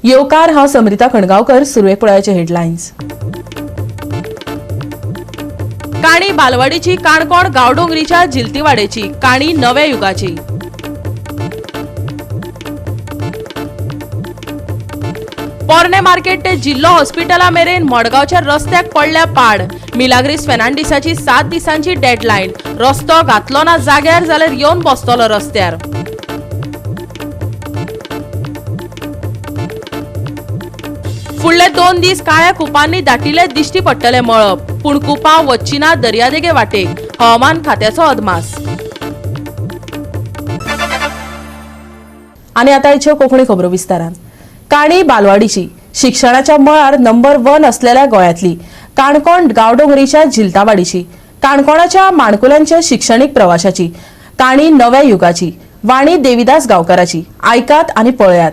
येवकार. हांव समरिता खणगांवकर. सुरवेक पळयाचे हेडलायन्स. काणी बालवाडीची, काणकोण गांवडोंगरीच्या जिलतीवाडेची काणी नव्या युगाची. पोरणे मार्केट ते जिल्लो हॉस्पिटला मेरेन मडगांवच्या रस्त्याक पडल्या पाड. मिलाग्रीस फेर्नांडीसाची 7 दिसांची डेडलायन. रस्तो घातलो ना जाग्यार जाल्यार येवन बसतलो रस्त्यार. फुडले 2 दीस काळ्या कुपांनी दाटिले दिश्टी पडटले मळब, पूण कुपां वच्ची ना दर्यादेगे वाटेक, हवामान खात्याचो अदमास. आनी आतां आयच्यो कोंकणी खबरो विस्तारान. काणी बालवाडीची, शिक्षणाच्या मळार नंबर 1 असलेल्या गोंयांतली, काणकोण गांवडोंगरीच्या जिलतावाडीची, काणकोणाच्या माणकुल्यांच्या शिक्षणीक प्रवाशाची काणी नव्या युगाची, वाणी देविदास गांवकाराची. आयकात आनी पळयात.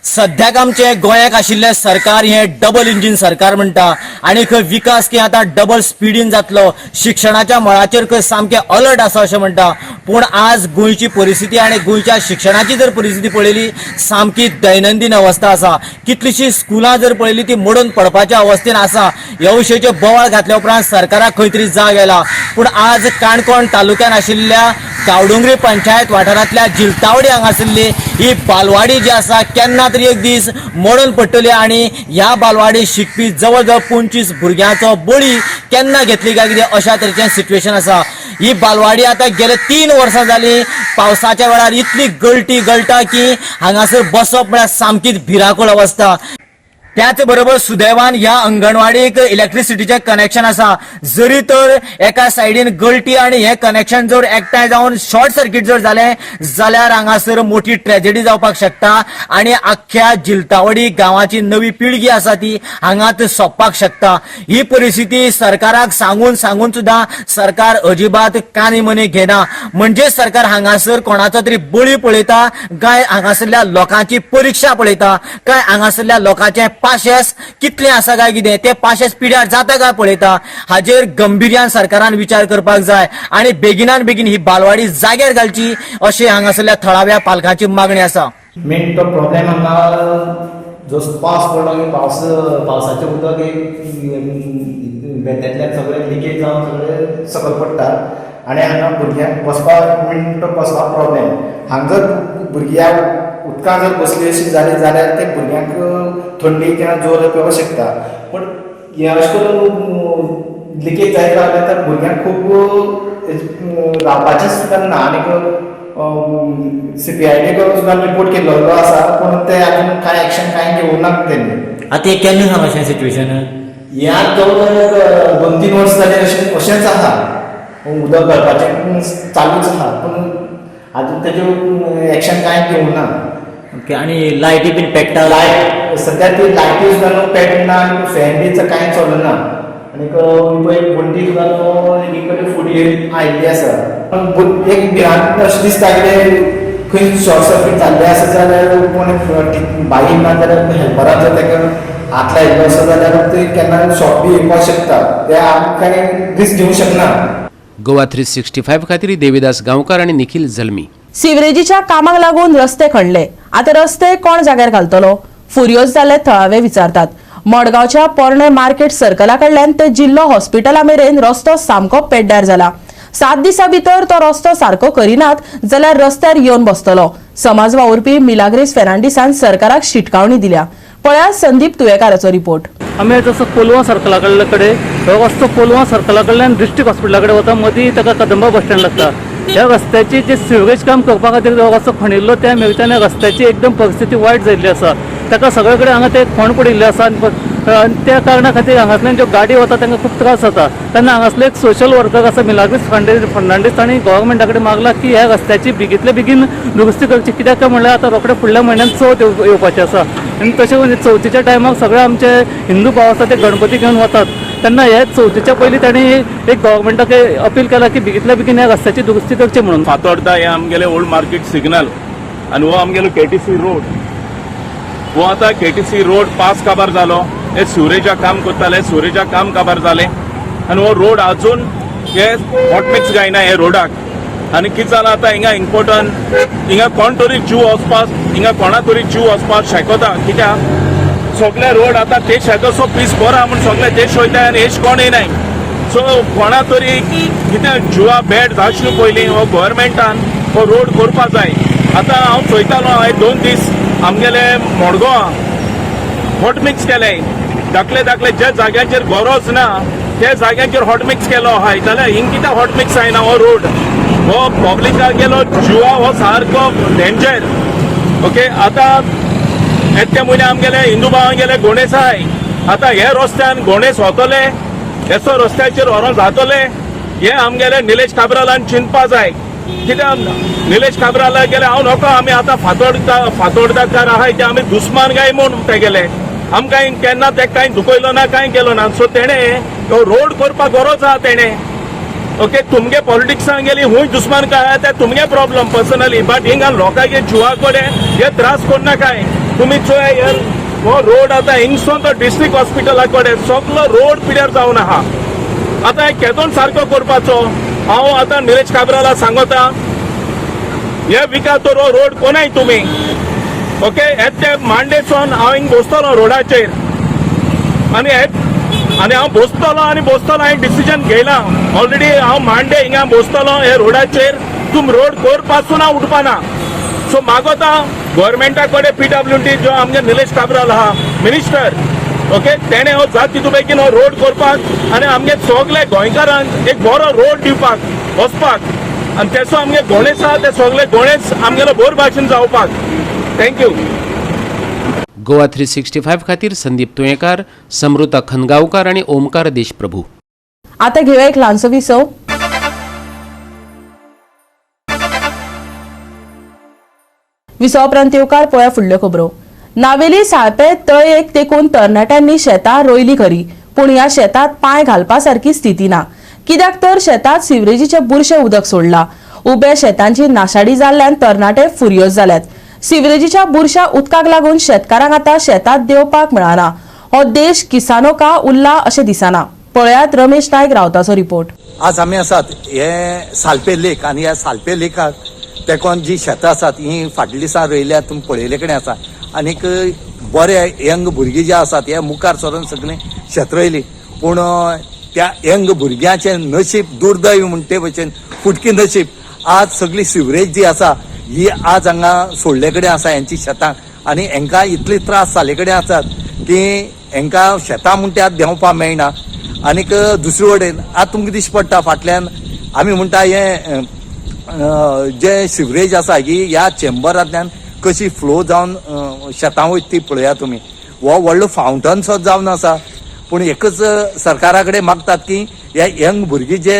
सद्याक आमचे गोंयाक आशिल्लें सरकार हें डबल इंजीन सरकार म्हणटा आनी खंय विकास की आतां डबल स्पिडीन जातलो, शिक्षणाच्या मळाचेर खंय सामकें अलर्ट आसा अशें म्हणटा. पूण आज गोंयची परिस्थिती आनी गोंयच्या शिक्षणाची जर परिस्थिती पळयली सामकी दैनंदीन अवस्था आसा. कितलीशीं स्कुलां जर पळयली ती मोडून पडपाच्या अवस्थेन आसा. ह्या विशयाचेर बोवाळ घातल्या उपरांत सरकाराक खंय तरी जाग आयला. पूण आज काणकोण तालुक्यान आशिल्ल्या गांवडोंगरी पंचायत वाठारांतल्या जिलतावडी हांगासरली ही बालवाडी जी आसा केन्ना तरी एक दीस मोडून पडटली आनी ह्या बालवाडी शिकपी जवळ जवळ 25 भुरग्यांचो बळी केन्ना घेतली काय कितें अशा तरेचें सिट्युएशन आसा. ही बालवाडी आतां गेले 3 वर्सां जालीं पावसाच्या वेळार इतली गळटी गळटा की हांगासर बसप म्हळ्यार सामकीच भिरांकूळ अवस्था. त्याच बरोबर सुदैवान ह्या अंगणवाडीक इलेक्ट्रिसिटीचें कनेक्शन आसा. जरी तर एका सायडीन गळटी आनी हें कनेक्शन जर एकठांय जावन शॉर्ट सर्किट जर जालें जाल्यार हांगासर मोठी ट्रेजेडी जावपाक शकता आनी आख्ख्या जिलतावडी गांवाची नवी पिळगी आसा ती हांगात सोंपपाक शकता. ही परिस्थिती सरकाराक सांगून सांगून सुद्दां सरकार अजिबात कानी मनी घेना. म्हणजे सरकार हांगासर कोणाचो तरी बळी पळयता काय हांगासरल्या लोकांची परिक्षा पळयता काय हांगासरल्या लोकांचे पाशेस कितले आसा काय कितें ते पाशेस पिड्यार जाता काय पळयता. हाजेर गंभीर्यान सरकारान विचार करपाक जाय आनी बेगिनान बेगीन ही बालवाडी जाग्यार घालची अशी हांगासरल्या थळाव्या पालकांची मागणी आसा. मेन तो प्रॉब्लेम हांगा जो पावस पडलो की पावसाचें उदक एक बेतांतल्यान सगळें लिकेज जावन सगळें सकयल पडटा आनी हांगा भुरग्यांक बसपाक मेन तो बसपाक प्रॉब्लेम. हांगा जर भुरग्यांक उदकां जर बसली अशी जाली जाल्यार ते भुरग्यांक थंडी किंवा जोर येवपाक शकता. पूण हें अशें करून लिकेज जायत रावलें तर भुरग्यांक खूब रावपाचें सुद्दां ना. आनीक CPID करून सुद्दां रिपोर्ट केल्लो आसा पूण ते आजून कांय एक्शन कांय घेवंक ना तेणी. आतां हें केन्ना सावन अशें सिट्युएशन? हें आतां जवळ 2-3 वर्सां जालीं अशें अशेंच आसा. उदक गळपाचें चालूच आसा पूण आजून तेजेर एक्शन कांय घेवंक ना. ओके, आनी लायटी बीन पेट्टा? लायट सद्या ती लायटी सुद्दां न्हू पेटना आनी फॅन बी कांय चलना. आनीक पळय वण्टी सुद्दां न्हू एक कडेन फुडें आयिल्ली आसा. एक भिरांत अशें दिसता कितें खंय शॉर्ट सर्कीट जाल्लें आसा जाल्यार कोण बाई ना जाल्यार हेल्परान जर ताका हात लायिल्लो आसा जाल्यार ते केन्ना शॉक बी येवपाक शकता. ते आमी कांय रिस्क घेवंक शकना. गोवा 365 खातीर देविदास गांवकार आनी निखिल जल्मी. सिवरेजीच्या कामाक लागून रस्ते खणले, आतां रस्ते कोण जाग्यार घालतलो? फुर्योज जाल्ले थळावे विचारतात. मडगांवच्या पोरणे मार्केट सर्कला कडल्यान ते जिल्लो हॉस्पिटला मेरेन रस्तो सामको पेड्ड्यार जाला. 7 दिसां भितर तो रस्तो सारको करिनात जाल्यार रस्त्यार येवन बसतलो. समाज वावुरपी मिलाग्रीस फेर्नांडीसान सरकाराक शिटकावणी दिल्या. पळयात संदीप तुयेकाराचो रिपोर्ट. आमी जसो कोलवा सर्कला कडेन हो रस्तो कोलवा सर्कला कडल्यान डिस्ट्रिक्ट हॉस्पिटला कडेन वता, मदीं ताका कदंबा बस स्टँड लागता. ह्या रस्त्याची जे सिवरेज काम करपा खातीर जो रस्तो खणिल्लो त्या मेरेच्यान ह्या रस्त्याची एकदम परिस्थिती वायट जाल्ली आसा. ताका सगळे कडेन हांगा ते खण पडिल्ले आसा आनी त्या कारणा खातीर हांगासल्यान ज्यो गाडी वता तांकां खूब त्रास जाता. तेन्ना हांगासले एक सोशल वर्कर आसा मिलाग्रीस फर्नांडीस, तांणी गव्हर्मेंटा कडेन मागला की ह्या रस्त्याची बेगींतले बेगीन दुरुस्ती करची. कित्याक काय म्हणल्यार आतां रोखडे फुडल्या म्हयन्यान चवथ येवपाची आसा आनी तशें म्हणजे चवथीच्या टायमाक सगळे आमचे हिंदू भाव आसा ते गणपती घेवन वतात. तेन्ना हे चवथीच्या पयलीं तांणी एक गव्हर्मेंटाक अपील केला की बेगींतल्या बेगीन ह्या रस्त्याची दुरुस्ती करची म्हणून. फातोर्डा हे आमगेले ओल्ड मार्केट सिग्नल आनी हो आमगेलो केटीसी रोड. हो आतां केटीसी रोड पास काबार जालो. हे सिवरेजाक काम करताले, सिवरेजाक काम काबार जालें आनी हो रोड अजून हे हॉटमिक्स गायना हे रोडाक. आनी कितें जालां आतां हिंगा इम्पोर्टंट, हिंगा कोण तरी जीव वचपाक, हिंगा कोणा तरी जीव वचपाक शकता. कित्याक सगळे रोड आतां ते शेताचो पीस बरो आहा म्हूण सगळे देश वयताय आनी हेश कोण येयनाय. सो कोणा तरी कितें जिवा बॅड जावचे न्हू पयलीं हो गोवोरमेंटान हो रोड करपा जाय. आतां हांव चोयतालो हे 2 दीस आमगेले मडगांवां हॉट मिक्स केले, धाकले धाकले ज्या जाग्यांचेर गरज ना त्या जाग्यांचेर हॉट मिक्स केलो आहाय, जाल्यार हिंग कित्याक हॉट मिक्स जायना हो रोड? हो पब्लिकाक गेलो जिवा हो सारको डेंजर. ओके, आतां येत्या म्हयन्या आमगेले हिंदू भावांगेले गणेश आहाय, आतां हे रस्त्यान गणेश वतले, हेचो रस्त्याचेर व्हरोन जातले, हे आमगेले निलेश काब्रालान चिंतपा जाय. कित्याक निलेश काब्राला गेले हांव नको आमी आतां फातोडकार आहाय ते आमी दुस्मान काय म्हूण तेगेले आमकां केन्ना ते कांय दुखयलो ना, कांय केलो ना. सो तेणें हो रोड करपाक गरज आहा तेणें. ओके, तुमगे पॉलिटिक्सान गेली हुंय दुस्मान काय आहा ते तुमगे प्रॉब्लम पर्सनली, बट हिंगा लोकांचे जिवा कडेन हे त्रास करनाकाय तुमी. चोय हो रोड आतां हिंगसून तो डिस्ट्रिक्ट हॉस्पिटला कडेन सगलो रोड पिड्यार जावन आहा. आतां हे केदोन सारको करपाचो? हांव आतां निलेश काब्राला सांगता, हे विका तर हो रोड कोणाय तुमी. ओके, हे ते मांडेसून हांव हिंग बसतलो रोडाचेर आनी आनी हांव बसतलो आनी बसतलो, हांवें डिसिजन घेयला ऑलरेडी. हांव मांडे हिंगा बसतलो हे रोडाचेर, तुम रोड करपासून हांव उठपाना. सो मागोता गोवोरमेंटा कडेन PWD जो आमगे निलेश काब्राल आहा मिनिस्टर, ओके, तेणें हो जात तितू बेगीन हो रोड करपाक आनी आमगे सगळे गोंयकारांक एक बरो रोड दिवपाक वचपाक, आनी तेचो आमगे गणेश आहा ते सगळे गणेश आमगेलो बोर भाशेन जावपाक. Thank you. Goa 365 खातीर संदीप तुयेंकार, समृता खनगांवकार आनी ओमकार देशप्रभू. आता घेऊया एक ल्हानसो विसव. विसवा उपरांत येवकार पळया फुडल्यो खबरो. नावेली साळपे तळयेक तेकून तरणाट्यांनी शेतां रोयली खरी, पूण ह्या शेतांत पांय घालपा सारकी स्थिती ना. कित्याक तर शेतांत सिवरेजीचें बुरशें उदक सोडलां. उब्या शेतांची नाशाडी जाल्ल्यान तरणाटे फुर्योज जाल्यात. सिवरेजीच्या बुरशा उदकाक लागून शेतकारांक आतां शेतांत देंवपाक मेळना. हो देश किसानो का उरला अशें दिसना. पळयात रमेश नायक रावताचो रिपोर्ट. आज आमी आसात हे सालपे लेक आनी ह्या सालपे लेकाक तेकोन जी शेतां आसात ही फाटल्या दिसा रोयल्या, तुमी पळयले कडेन आसा. आनीक बरे यंग भुरगीं जे आसात हे मुखार सरून सगळीं शेत रोयली, पूण त्या यंग भुरग्यांचें नशीब दुर्दैव म्हणटे भशेन फुटकी नशीब, आज सगळी सिवरेज जी आसा ही आज हांगा सोडले कडेन आसा हेंची शेतां, आनी हेंकां इतले त्रास जाल्ले कडेन आसात की हेंकां शेतां म्हूण ते आज देंवपाक मेळना. आनीक दुसरे वटेन आज तुमकां दिश्टी पडटा फाटल्यान आमी म्हणटा हें जे सिवरेज आसा ही ह्या चेंबरांतल्यान कशी फ्लो जावन शेतां वयता ती पळया तुमी. हो व्हडलो फावंटनसो जावन आसा, पूण एकच सरकारा कडेन मागतात की हे यंग भुरगीं जे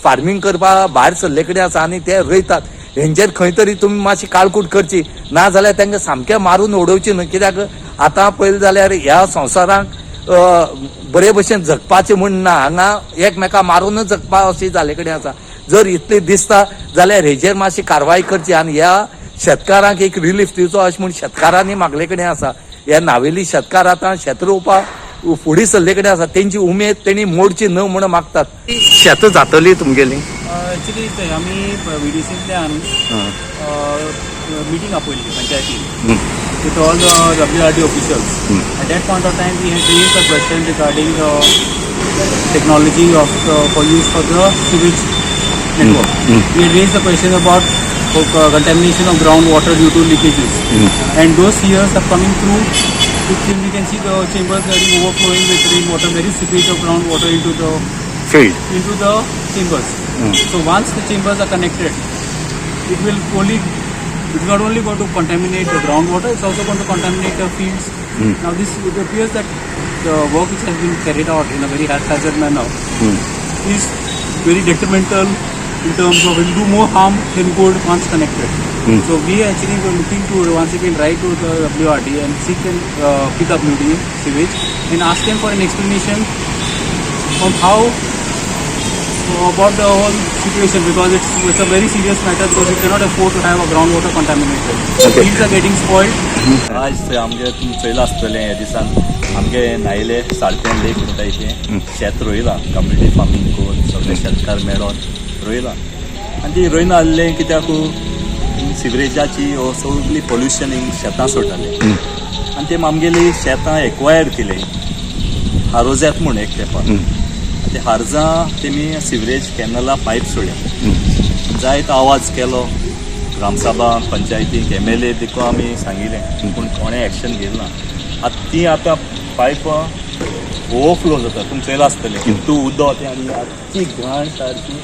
फार्मींग करपाक भायर सरले कडेन आसा आनी ते रोयतात हेंचेर खंय तरी तुमी मातशी काळकूट करची, ना जाल्यार तांकां सामकें मारून उडोवची न्हय. कित्याक आतां पळयलें जाल्यार ह्या संवसाराक बरे भशेन जगपाचें म्हूण ना, हांगा एकमेका मारूनच जगपा अशी जाल्ले कडेन आसा. जर इतली दिसता जाल्यार हेजेर मातशी कारवाय करची आनी ह्या शेतकारांक एक रिलीफ दिवचो अशें म्हूण शेतकारांनी मागले कडेन आसा. ह्या नावेली शेतकार आतां शेत रोवपाक फुडें सरले कडेन आसा, तेंची उमेद तेणी मोडची न्हय म्हूण मागतात. शेतां जातली तुमगेली? एक्चुली आमी VDCंतल्यान मिटींग आपयल्ली पंचायतीन with all the WRD officials. At that point of time, we had raised a question regarding the technology of for use for the sewage network. We had raised the question about contamination of groundwater due to leakages, and those years are coming through. We can see the chambers getting overflowing with rainwater. There is seepage of groundwater into the field, into the chambers. So once the chambers are connected, it will only, it's not only going to contaminate the groundwater, it's also going to contaminate the fields. Now this, it appears that the work which has been carried out in a very haphazard manner is very detrimental in terms of it will do more harm than good once connected. So we actually were looking to once again write to the WRD and seek an PWD sewage and ask them for an explanation on how about the whole situation, because it's a very serious matter, because we cannot afford to have a groundwater contaminated. Okay. Fields are getting spoiled. आज आमगे तुमी चोयलां आसतलें ह्या दिसान आमगे नायले साळपें लेक म्हणटा तें शेत रोयलां, कम्युनिटी फार्मींग करून सगळे शेतकार मेळोन रोयलां आनी ती रोयना आहलें कित्याक सिवरेजाची हो सगळी पोल्युशन हिंग शेतां सोडटाले आनी ते आमगेली शेतां एक्वायर केले हारोज्यात म्हूण एक तेंपार. ते हारजा तेमी सिवरेज कॅनला पायप सोडल्या. जायतो आवाज केलो ग्रामसभा, पंचायतीक, एमएलए देखून आमी सांगिलें, पूण कोणें एक्शन घेतलें ना. आतां ती आतां पायप ओवरफ्लो जाता, तुमी चोयलां आसतलें कितू उदक तें आनी आख्खी घाण सारकी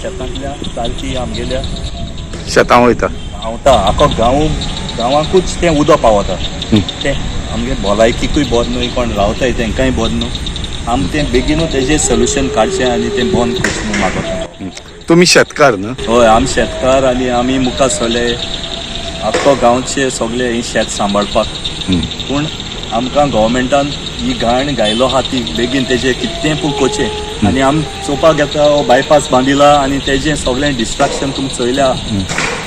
शेतांतल्या सारकी आमगेल्या शेतां वयता, धांवता. आखो गांव गांवांकूच तें उदक पावता. तें आमगे भलायकीकूय बरें न्हय, कोण रावताय तेंकांय बरें न्हू. आमी तें बेगीनूच तेजें सोल्युशन काडचें आनी तें बंद करचें म्हूण मागता. तुमी शेतकार न्हू? हय, आमी शेतकार आनी आमी मुखार सरले आख्खो गांवचे सगळे ही शेत सांबाळपाक. पूण आमकां गव्हर्मेंटान ही घाण घायलो आहा ती बेगीन तेजें कितें पूण करचें. आनी आमी चोवपाक येता हो बायपास बांदिला आनी तेजें सगळें डिस्ट्रक्शन तुमी चोयल्या,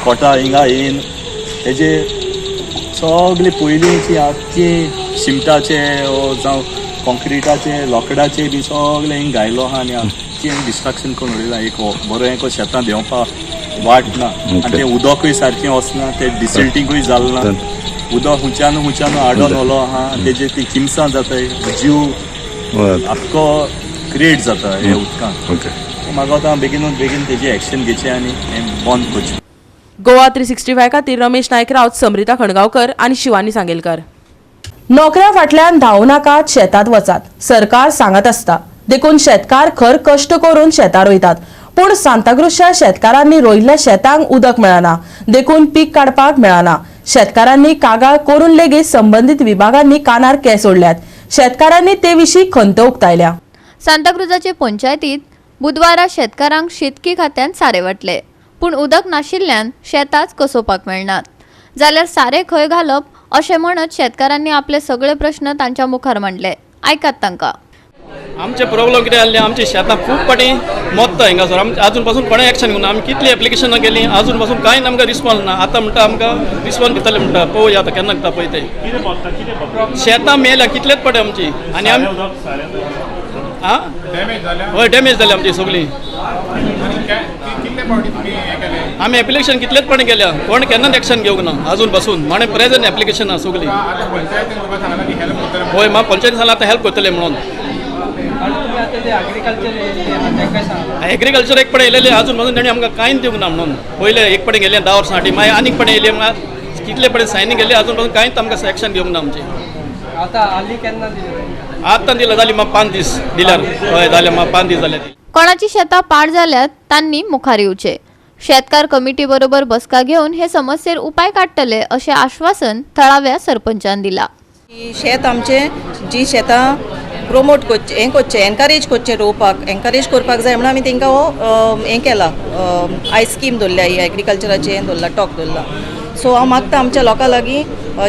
कोटा हिंगा येयन तेजे सगळे पयलींची आख्खी शिमटाचे जावं कॉन्क्रिटाचे, लोकडाचे बी सगळें हिंग घायलो आहा आनी आख्खें डिस्ट्रक्शन करून उडयलां. एक बरो एक शेतां देंवपाक वाट ना आनी तें उदकूय सारकें वचना, तें डिसिल्टिंगूय जालें ना. उदक हुंच्यान हुंच्यान आडोन ओलो आहा, तेजे ती किमसां जाताय, जीव आख्खो क्रिएट जाता हे उदकान. म्हाका आतां बेगीनूच बेगीन तेजें एक्शन घेवचें आनी हें बंद करचें. गोवा 365 खातीर रमेश नायक राऊत, समृता खणगांवकर आनी शिवानी सांगेलकर. नोकऱ्या फाटल्यान धांवू नाकात, शेतात वचात, सरकार सांगत आसता. देखून शेतकार खर कश्ट करून शेतां रोयतात. पूण सांताक्रुजच्या शेतकारांनी रोयिल्ल्या शेतांक उदक मेळना, देखून पीक काडपाक मेळना. शेतकारांनी कागाळ करून लेगीत संबंदीत विभागांनी कानार केंस ओडल्यात. शेतकारांनी ते विशीं खंत उक्तायल्या. सांताक्रुजाचे पंचायतीत बुधवारा शेतकारांक शेतकी खात्यान सारें वांटले, पूण उदक नाशिल्ल्यान शेतांच कसोवपाक मेळनात. जाल्यार सारें खंय घालप अशें म्हणत शेतकारांनी आपले सगळे प्रश्न तांच्या मुखार मांडले. आयकात तांकां. आमचे प्रॉब्लम कितें जाल्लें, आमची शेतां खूब फाटीं मोत्ता हिंगासर. आमचे आजून पासून कोणें एक्शन घेवना. आमी कितली एप्लिकेशनां केलीं, आजून पासून कांय आमकां रिस्पॉन्स ना. आतां म्हणटा आमकां रिस्पॉन्स दितले म्हणटा, पळोवया आतां केन्ना दिता पळय ते. शेतां मेल्या कितलेच पडे आमची आनी आमी आं हय डॅमेज जाली आमची सगळी. आमी एप्लिकेशन कितलेच फाटीं केल्या, कोण केन्नाच एक्शन घेवंक ना आजून पासून. माणे प्रेजंट एप्लिकेशन आसा सगळी. हय, म्हाका पंचायतीन सांगलां आतां हेल्प करतले म्हणून. एग्रीकल्चर एक पडे येयलेले अजून पासून तेणी आमकां कांयच दिवंक ना म्हणून. पयले एक पडे गेले 10 वर्सां फाटीं, मागीर आनीक पडे येयले, मागीर कितले पडे सायनी गेले, अजून पासून कांयच आमकां एक्शन दिवंक ना आमचें. आतां दिलां जाली म्हाका 5 दीस दिल्यार. हय जाले म्हाका 5 दीस जाले. कोणाची शेतां पाड जाल्यात तांणी मुखार येवचे. शेतकार कमिटी बरोबर बसका घेवन हे समस्येर उपाय काडटले अशें आश्वासन थळाव्या सरपंचान दिला. शेत आमचें जी शेतां प्रोमोट करचें, हें करचें, एनकरेज करचें, रोवपाक एनकरेज करपाक जाय म्हणून आमी तांकां हो हें केलां, आयज स्कीम दवरल्या, ही एग्रीकल्चराचें हें दवरलां, टॉक दवरला. सो हांव मागता आमच्या लोकां लागीं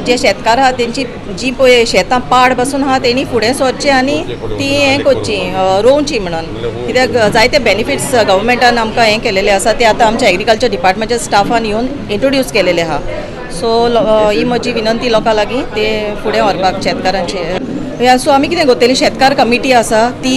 जे शेतकार आहा तेंची जी पळय शेतां पाड पासून आहा तेणी फुडें सरचें आनी ती हें करची, रोवची म्हणून. कित्याक जायते बेनिफिट्स गव्हर्मेंटान आमकां हें केलेले आसा, ते आतां आमच्या एग्रीकल्चर डिपार्टमेंटच्या स्टाफान येवन इंट्रोड्यूस केलेले आहा. सो ही म्हजी विनंती लोकां लागीं ते फुडें व्हरपाक शेतकारांचे. सो आमी कितें करतली, शेतकार कमिटी आसा ती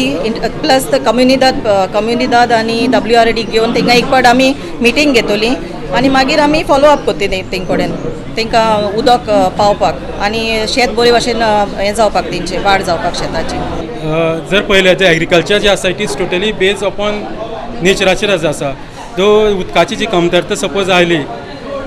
प्लस कम्युनिदाद कम्युनिदाद आनी WRD घेवन तांकां एक पाट आमी मिटींग घेतली आनी मागीर आमी फॉलो अप करतली तेंचे कडेन, तांकां उदक पावपाक आनी शेत बरे भाशेन हें जावपाक, तेंचें वाड जावपाक शेताची. जर पळयलें जे एग्रीकल्चर जें आसा it is totally based upon नेचराचेर आसा. दो उदकाची जी कमतरता सपोज आयली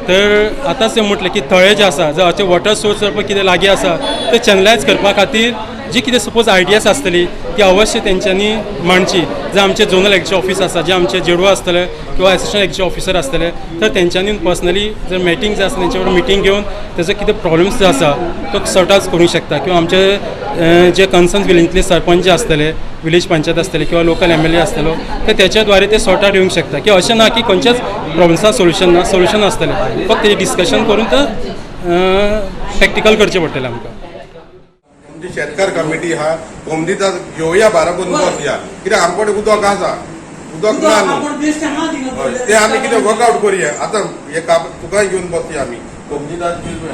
तर आतांच ते म्हटलें की थळे जे आसा जर वॉटर सोर्स जर कितें लागीं आसा ते चॅनलायज करपा खातीर जी कितें सपोज आयडियाज आसतली ती अवश्य तेंच्यांनी मांडची. जे आमचे झोनल एग्रीकल्चर ऑफिस आसा, जे आमचे जेडो आसतले किंवा एसिस्टंट एग्रीकल्चर ऑफिसर आसतले तर तेंच्यांनी पर्सनली जर मिटींग जे आसा तेंचे बरोबर मिटींग घेवन तेजो कितें प्रॉब्लम्स जे आसा तो सॉर्ट आवट करूंक शकता. किंवा आमचे जे कन्सर्न विलेजींतले सरपंच जे आसतले, विलेज पंचायत आसतले किंवा लोकल MLA आसतलो तर तेच्या द्वारे ते सॉर्ट आवट येवंक शकता. की अशें ना की खंयच्याच प्रॉब्लम्सा सोल्युशन ना, सोल्युशन आसतलें, फक्त तेजें डिस्कशन करून तर प्रॅक्टिकल करचें पडटलें आमकां. आमची शेतकार कमिटी आहा, कोमदिता घेवया बाराबोर बसया, कित्याक आमचे कडेन उदक आसा, उदक ना न्हू, ते आमी कितें वर्कआवट करुया. आतां हे तुकाय घेवन बसया आमी कोमदिता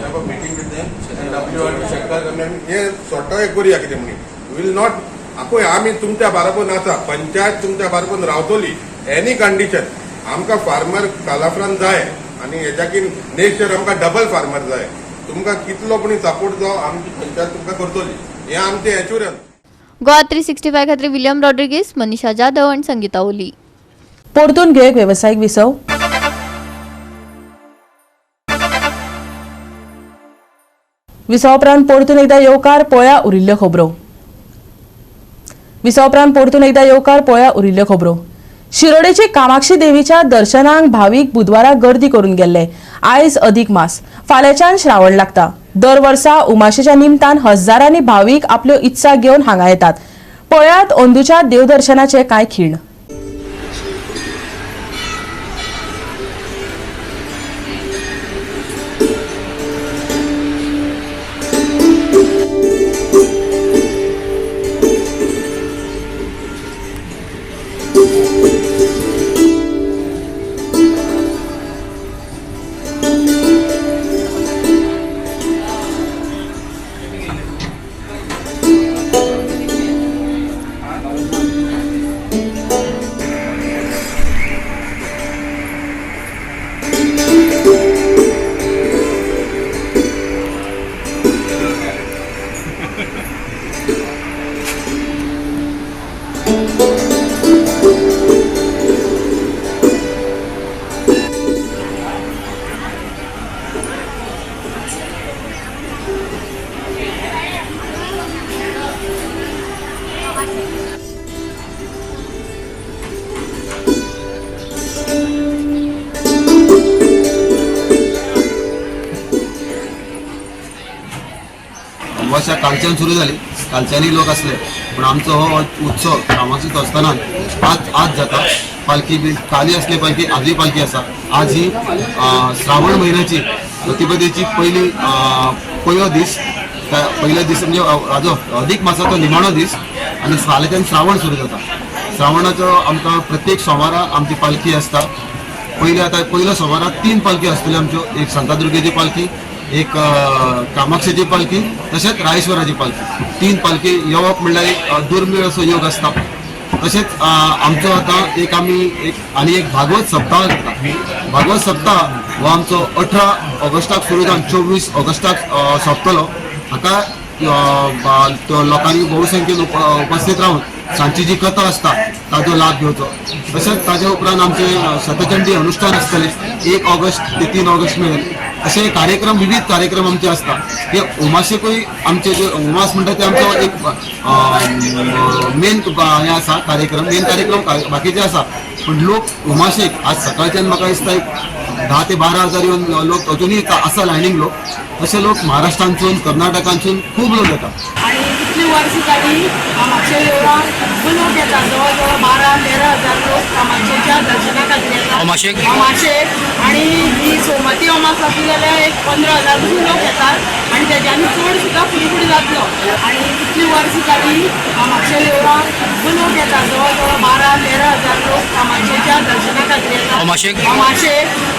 have a meeting with them WRD शेतकार कमिटी, हे सॉर्ट आवट करुया कितें म्हणून. Will not आपूय आमी तुमच्या बाराबोर आसा, पंचायत तुमच्या बाराबोर रावतली एनी कंडिशन. आमकां फार्मर कालाफ्रान जाय आनी हेज्याकीन नेक्स्ट इयर आमकां डबल फार्मर जाय. तुमकां कितलो पण सपोर्ट जावं आमची पंचायत तुमकां करतली, हें आमचें एश्युरन्स. गोवा 365 खातीर विलियम रॉड्रिगीस, मनीषा जाधव आनी संगीता ओली. परतून घेवंक एक वेवसायीक विसव. विसवा उपरांत परतून एकदा येवकार पळया उरिल्ल्यो खबरो. विसवा उपरांत परतून एकदा येवकार पळया उरिल्ल्यो खबरो. शिरोडेचे कामाक्षी देवीच्या दर्शनाक भावीक बुधवारा गर्दी करून गेल्ले. आयज अधिक मास, फाल्यांच्यान श्रावण लागता. दर वर्सा उमाशेच्या निमतान हजारांनी भावीक आपल्यो इत्सा घेवन हांगा येतात. पळयात अंदूच्या देवदर्शनाचे कांय खीण. अमावस्या कालच्यान सुरू जाली, कालच्यानूय लोक आसले, पूण आमचो हो उत्सव कामाक्षी संस्थानान आज जाता. पालखी बी काली आसली पालखी, आजूय पालखी आसा. आज ही श्रावण म्हयन्याची प्रतिपदेची पयली पयलो दीस, पयलो दीस म्हणजे हाजो अधिक मासाचो निमाणो दीस आनी फाल्यांच्यान श्रावण सुरू जाता. श्रावणाचो आमकां प्रत्येक सोमारा आमची पालखी आसता. पयले आतां पयलो सोमारा 3 पालखी आसतल्यो आमच्यो, एक शांतादुर्गेची पालखी, एक कामाक्षेची पालखी, तशेंच रायेश्वराची पालखी. 3 पालखी येवप म्हणल्यार एक दुर्मीळ असो योग आसता. तशेंच आमचो आतां एक आमी एक आनी एक भागवत सप्ताह जाता. भागवत सप्ताह हो आमचो 18 ऑगस्टाक सुरू जावन 24 ऑगस्टाक सोंपतलो. हाका लोकांनी बहुसंख्येन उपस्थित रावन सांची जी कथा आसता ताजो लाभ घेवचो. तशेंच ताजे उपरांत आमचे शतचंडी अनुष्ठान आसतलें 1 ऑगस्ट ते 3 ऑगस्ट मेरेन. अशे कार्यक्रम, विविध कार्यक्रम आमचे आसता. हे उमाशेकूय आमचे जे उमास म्हणटा ते आमचो एक मेन हे आसा कार्यक्रम, मेन कार्यक्रम बाकीचे आसा, पूण लोक उमाशेक आज सकाळच्यान म्हाका दिसता एक 10 ते 12 हजार येवन लोक अजुनूय आसा लायनीक लोक. अशे लोक महाराष्ट्रांतसून, कर्नाटकांतसून खूब लोक येता. आनी इतली वर्सां जाली कामाक्षे देवळांत खूब लोक येता, जवळ जवळ 12-13 हजार लोक कामाक्षेच्या दर्शना खातीर येता अमाशेक. आनी ही सोमती अमास आसली जाल्यार एक 15 हजार लोक येतात आनी तेज्यानी चड सुद्दां फुडें फुडें जातलो. आनी इतली वर्सां जाली कामाक्षे देवळांत खूब लोक येता, जवळ जवळ 12-13 हजार लोक कामाक्षेच्या दर्शना खातीर येता अमाशेक.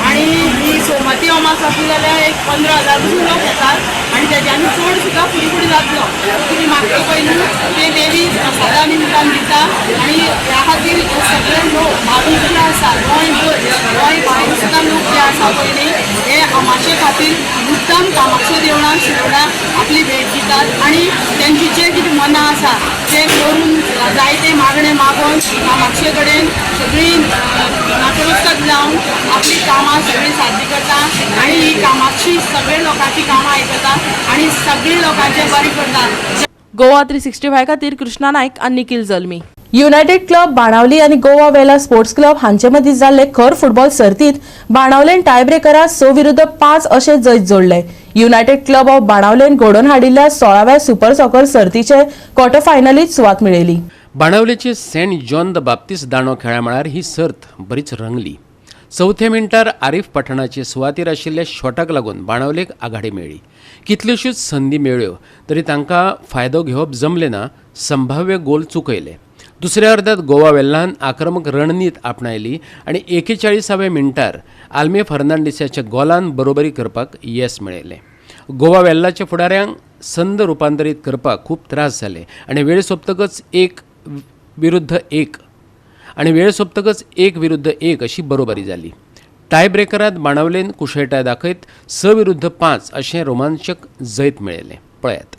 आनी ही सोमती अमास आसली जाल्यार एक 15 हजार लोक येतात आनी तेज्यानी चड सुद्दां फुडें फुडें जातलो. कितें मागता पयलीं ते देवी प्रसादा निमतान दिता आनी ह्या खातीर सगळे लोक भावीक जे आसा, गोंयभर गोंय भायर सुद्दां लोक जे आसा पयलीं हे अमाशे खातीर मुद्दाम कामाक्षे देवळान शिरोडा आपली भेट दितात आनी तेंची जे कितें मनां आसा ते करून जायते मागणे मागून कामाक्षे कडेन सगळीं नतमस्तक जावन आपली कामां सगळीं साध्य करता आनी ही कामाक्षी सगळे लोकांची कामां आयकता आनी सगळीं लोकांचें बरें करता. गोवा 365 खातीर कृष्णा नायक आनी निखिल जल्मी. युनायटेड क्लब बाणावली आनी गोवा वेला स्पोर्ट्स क्लब हांचे मदीं जाल्ले खर फुटबॉल सर्तींत बाणावलेन टायब्रेकरात 6-5 अशें जैत जोडलें. युनायटेड क्लब ऑफ बाणावलेन घडोवन हाडिल्ल्या 16व्या सुपर सॉकर सर्तीचे क्वॉर्टर फायनलीत सुवात मेळयली. बाणावलेचे सेंट जॉन the Baptist दांडो खेळा मळार ही सर्त बरीच रंगली. चवथ्या मिनटार आरीफ पठाणाचे सुवातेर आशिल्ल्या शॉटाक लागून बाणावलेक आघाडी मेळ्ळी. कितल्योश्योच संदी मेळ्ळ्यो तरी तांकां फायदो घेवप जमलें ना. संभाव्य गोल चुकयले. दुसऱ्या अर्ध्यात गोवा वेल्हान आक्रमक रणनीत आपणायली आनी 41व्या मिनटार आल्मे फर्नांडीसाच्या गोलान बरोबरी करपाक येस मेळयलें. गोवा वेल्हाच्या फुडाऱ्यांक संद रुपांतरीत करपाक खूब त्रास जाले आनी वेळ सोंपतकच 1-1 आणि वेळ सोंपतकच 1-1 अशी बरोबरी जाली. टायब्रेकरांत बाणावलेन कुशळटाय दाखयत 6-5 अशें रोमांचक जैत मेळयलें. पळयात.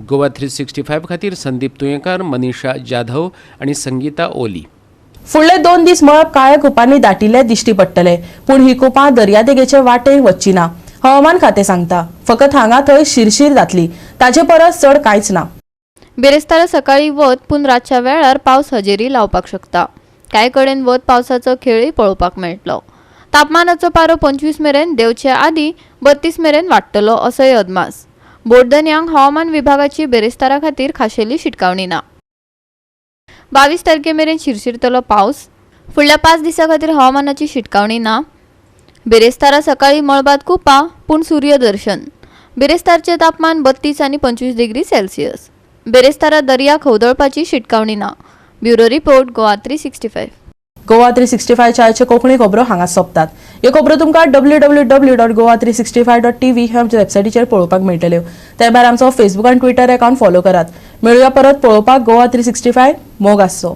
गोवा 365 खातीर संदीप तुयेंकार, मनीषा जाधव आनी संगीता ओली. फुडले 2 दीस मळब काळ्या कुपांनी दाटिल्ले दिश्टी पडटले, पूण ही कुपां दर्यादेगेचे वाटेर वच्ची ना. हवामान खातें सांगता फकत हांगा थंय शिरशीर जातली, ताजे परस चड कांयच ना. बिरेस्तारा सकाळी वत पूण रातच्या वेळार पावस हजेरी लावपाक शकता. कांय कडेन वत पावसाचो खेळय पळोवपाक मेळटलो. तापमानाचो पारो 25 मेरेन देंवचे आदीं 32 मेरेन वाडटलो असोय अदमास. बोर्दन्यांक हवामान विभागाची बिरेस्तारा खातीर खाशेली शिटकावणी ना. 22 तारखे मेरेन शिरशिरतलो पावस. फुडल्या 5 दिसां खातीर हवामानाची शिटकावणी ना. बिरेस्तारा सकाळी मळबात कुपां पूण सूर्यदर्शन. बिरेस्तारचें तापमान 32 आनी 25 डिग्री सेल्सियस. बिरेस्तारा दर्या खवदळपाची शिटकावणी ना. Bureau report, Goa 365. Goa 365 आयचे कोंकणी खबरो हांगा सोंपतात. ह्यो खबरो तुमकां www.goa365.tv ह्या आमच्या वेबसायटीचेर पळोवपाक मेळटल्यो. ते भायर आमचो फेसबूक आनी ट्विटर अकाउंट फॉलो करात. मेळुया परत पळोवपाक गोवा 365. मोग आसचो.